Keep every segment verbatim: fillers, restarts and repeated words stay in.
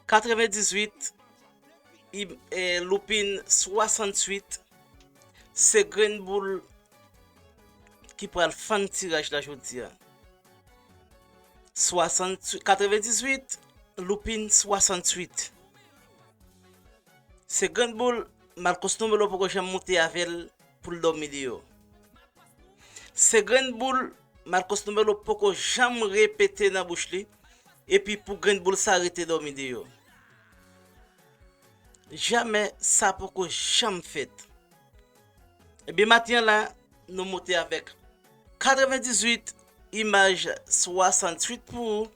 Katrevendizuit, i- eh, loupin swasanntuit, se grenn boul ki pral fann tiraj la jodi a. Swasanntuit, katrevendizuit, loupin swasanntuit. Se grenn boul, Malkos Numelo poko janm moute avè l pou l dòmi deyò. Se grenn boul, Malkos Numelo poko janm repete nan bouch li, epi pou grenn boul sa rete dòmi deyò. Jamè sa poko janm fèt. Ebyen, maten an la, nou moute avèk katrevendizuit, imaj swasanntuit pou ou.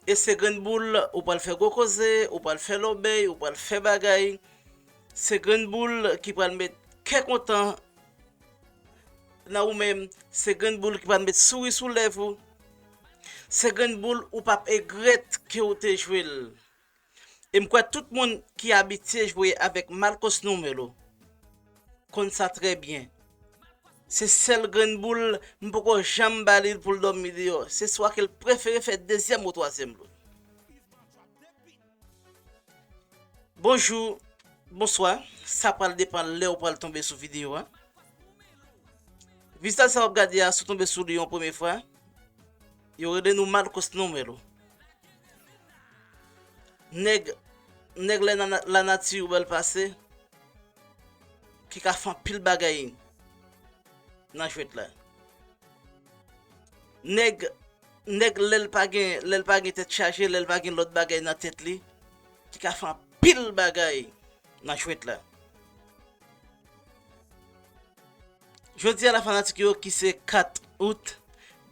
E se grenn boul, ou pral fè gwo koze, ou pral fè lòbèy, ou pral fè bagay. Se grenn boul ki pral met kè kontan nan ou menm. Se grenn boul ki pral met souri sou lèv ou. Se grenn boul ou p ap egrèt ke ou te jwe l. E m kwè tout moun ki abitye jwe avèk Malkos Numelo konn sa trè byen. Se sèl grenn boul m poko janm ba li pou l dòmi deyò. Se swa ke l prefere fè dezyèm ou twazyèm boul. Bonjou, bonswa. Sa pral depann lè ou pral tonbe sou videyo a. Vizaj sa w ap gade a, si w tonbe sou li yon premye fwa, yo rele nou Malkos Numelo. Nèg, nèg lè nana- lanati ou bèl pase, ki ka fè anpil bagay nan jwèt la. Nèg, nèg lè l pa gen, lè l pa gen tèt chaje, lè l pa gen lòt bagay nan tèt li, ki ka fè anpil bagay nan jwèt la. Jodi a la fanatik yo ki se kat out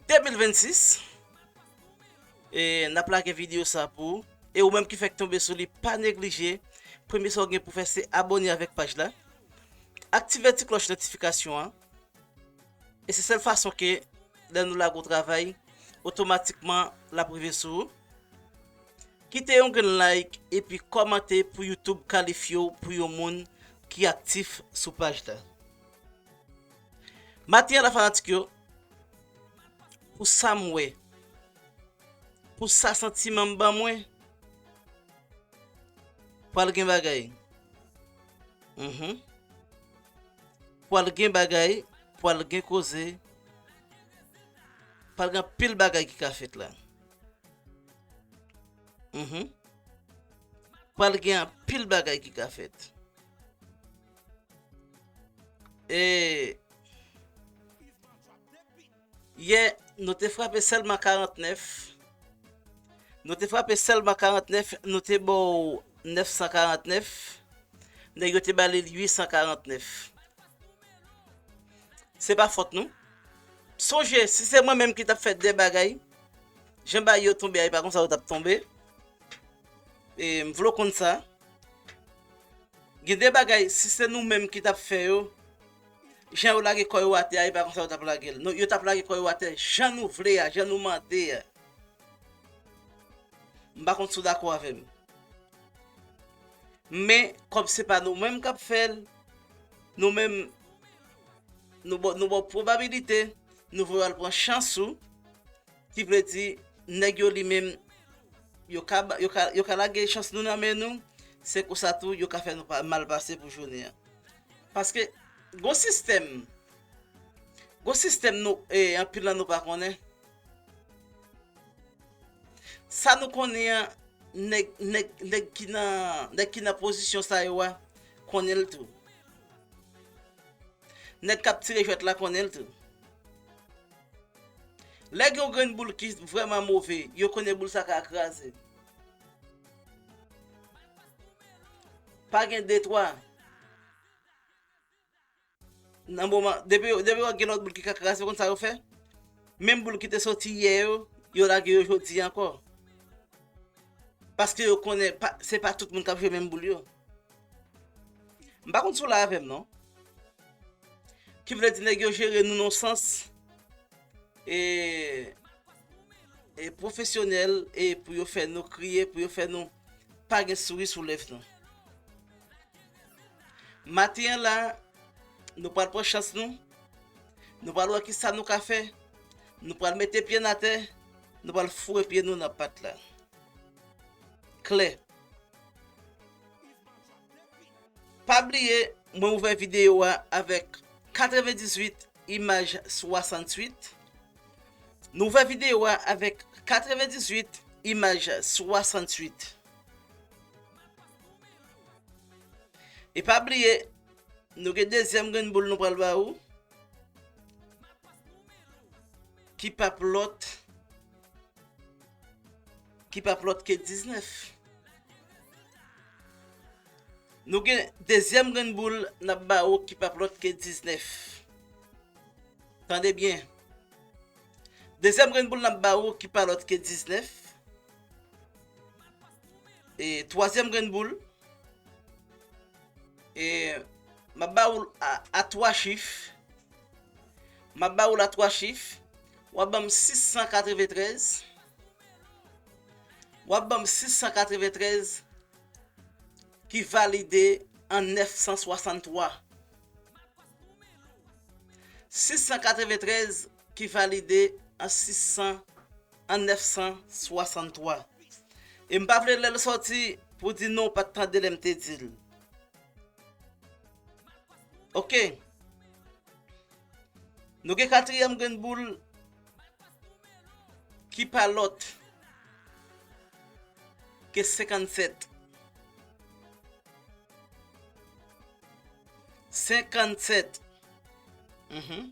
de mil vennsis, e n ap lage videyo sa pou ou. E ou menm ki fèk tonbe sou li, pa neglije, premye sa w gen pou fè se abòne avèk paj la. Aktive ti klòch notifikasyon an. E se sèl fason ke lè nou lage yon travay, otomatikman l ap rive sou ou. Kite yon grenn like epi kòmante pou YouTube kalifye w pou yon moun ki aktif sou paj la. Maten an la fanatik yo, pou sa m wè, pou sa santiman m ban mwen, pral gen bagay. Mhm. Pral gen bagay, pral gen koze, pral gen anpil bagay ki ka fèt la. Mhm. Pral gen anpil bagay ki ka fèt. E yè, nou te frape sèlman karantnèf. Nou te frape sèlman karantnèf, nou te ba w nèf san karantnèf. Nèg yo te ba li uit san karantnèf. Se pa fòt nou. Sonje, si se mwen menm ki t ap fè de bagay, jan bagay yo tonbe a, e pa konsa yo t ap tonbe. E m vle w konn sa. Gen de bagay, si se nou menm ki t ap fè yo, jan yo lage kò yo atè a, e pa konsa yo t ap lage l. Non, yo t ap lage kò yo atè jan nou vle a, jan nou mande a. M pa konn si w dakò avè m. Men, kòm se pa nou menm k ap fè l, nou menm, nou ba, nou ba w pwobabilite, nou voye w al pran chans ou, ki vle di, nèg yo li menm, yo ka, ba- yo ka, yo ka lage chans nou nan men nou, se konsa tou, yo ka fè nou pa- mal pase pou jounen an. Paske, gon sistèm, gon sistèm nou, e, anpil nan nou pa konnen. Sa nou konnen an, nèg, nèg, nèg ki nan, nèg ki nan pozisyon sa yo a, konnen l tou. Nèg k ap tire jwèt la konnen l tou. Lè gen yon grenn boul ki vrèman move, yo konnen boul sa ka kraze. Pa gen de twa. Nan moman, depi, depi yo gen lòt boul ki ka kraze, ou konn sa yo fè? Menm boul ki te soti yè yo, yo lage yo jodi ankò. Paske yo konnen, pa, se pa tout moun k ap jwe menm boul yo. M pa konn si w la avè m, non. Ki vle di nèg yo jere nou nan sans, e, e pwofesyonèl, e pou yo fè nou kriye, pou yo fè nou pa gen souri sou lèv nou. Maten an la, nou pral pran chans nou. Nou pral wè kisa nou ka fè. Nou pral mete pye n atè. Nou pral foure pye nou nan pat la. Klè. Pa bliye, mwen ouvè videyo a avèk katrevendizuit imaj swasanntuit. Nou ouvè videyo a avèk katrevendizuit imaj swasanntuit. E pa bliye, nou gen dezyèm grenn boul nou pral ba ou, ki p ap lòt, ki p ap lòt ke diznèf. Nou gen dezyèm grenn boul n ap ba ou ki p ap lòt ke diznèf. Tande byen. Dezyèm grenn boul n ap ba ou ki pa lòt ke diznèf. E twazyèm grenn boul, e m ap ba ou l a, a twa chif. M ap ba ou l a twa chif. W ap ban m sis san katreventrèz. W ap ban m sis san katreventrèz ki valide an nèf san swasanntwa. Sis san katreventrèz ki valide an sis san, an nèf san swasanntwa. E m pa vle lè l sòti pou di non, w pa t tande lè m te di l. Oke. Nou gen katriyèm grenn boul ki pa lòt ke senkannsèt. Senkannsèt. Mhm.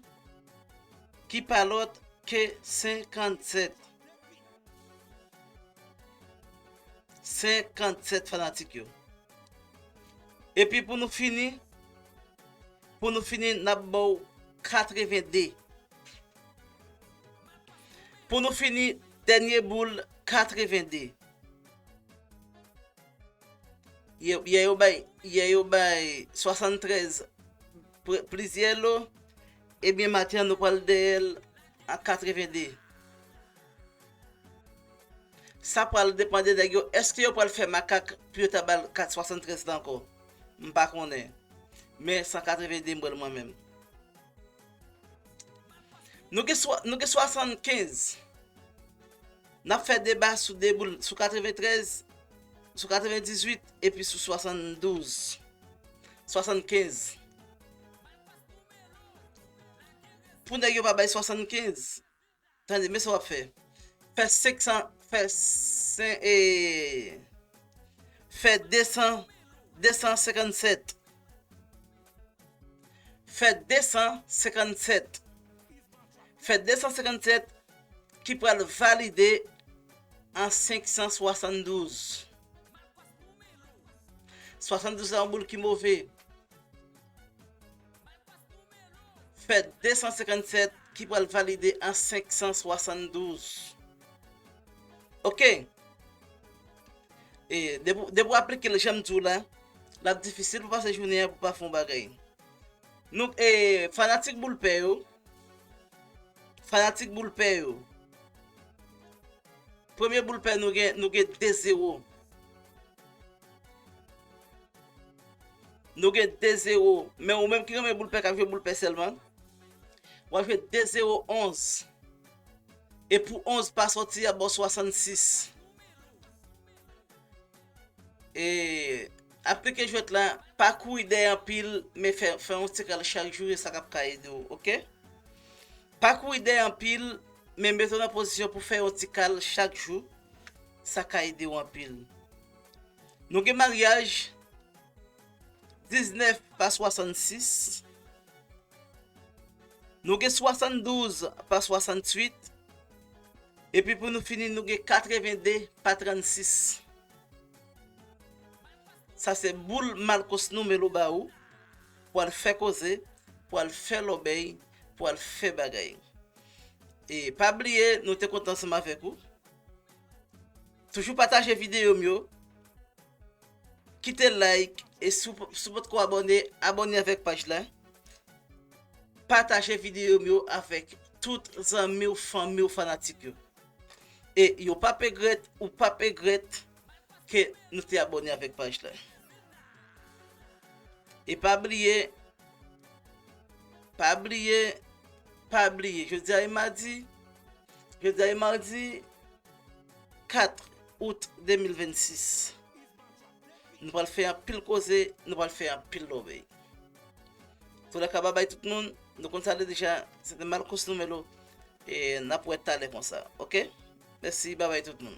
Ki pa lòt ke senkannsèt. Senkannsèt fanatik yo. Epi pou nou fini, pou nou fini, n ap ba w katrevende. Pou nou fini, dènye boul, katrevende. Yè, yè yo bay, yè yo bay swasanntrèz pl-, plizyè lo, ebyen maten an nou pral dèyè l a katrevende. Sa pral depann de nèg yo. Èske yo pral fè makak pou yo ta ba l kat swasanntrèz la ankò? M pa konnen. Men san katrevende m pran l mwen menm. Nou gen swa-, nou gen swasannkenz. N ap fè deba sou de boul, sou katreventrèz, sou katrevendizuit, epi sou swasanndouz. Swasannkenz. Pou nèg yo pa bay swasannkenz. Tande, men sa w ap fè. Fè senk san, fè sen-, e, fè de san, de san senkannsèt. Fè de san senkannsèt. Fè de san senkannsèt ki pral valide an senk san swasanndouz. Swasanndouz la yon boul ki move. Fè de san senkannsèt ki pral valide an senk san swasanndouz. Oke. E, depi, depi w aplike l jan m di w la, l ap difisil pou pase jounen an pou pa fè yon bagay. Nou, e, fanatik boul pè yo, fanatik boul pè yo, premye boul pè nou gen, nou gen de zewo. Nou gen de zewo. Men ou menm ki renmen boul pè, k ap jwe boul pè sèlman, w ap jwe de zewo onz. E pou onz pa sòti, y ap ba w swasannsis. E aplike jwèt la, pa kouri dèyè anpil, men fè, fè yon ti kal chak jou, e sa k ap ka ede w, oke? Pa kouri dèyè anpil, men mete w nan pozisyon pou fè yon ti kal chak jou, sa ka ede w anpil. Nou gen maryaj diznèf pa swasannsis. Nou gen swasanndouz pa swasanntuit. Epi pou nou fini, nou gen katrevende pa trannsis. Sa se boul Malcos Numelo ba ou, pou al fè koze, pou al fè lòbèy, pou al fè bagay. E pa bliye, nou te kontan ansanm avèk ou. Toujou pataje videyo m yo. Kite like e si w, si w potko abòne, abòne avèk paj la. Pataje videyo m yo avèk tout zanmi w, fanmi w, fanatik yo. E yo p ap regrèt, ou p ap regrèt ke nou te abòne avèk paj la. E pa bliye, pa bliye, pa bliye, jodi a e madi, jodi a e madi kat out de mil vennsis. Nou pral fè anpil koze, nou pral fè anpil lòbèy. Toulèka, babay tout moun, nou konn sa deja, se te Marcos Numelo, e n ap wè talè konsa, oke? Mèsi, babay tout moun.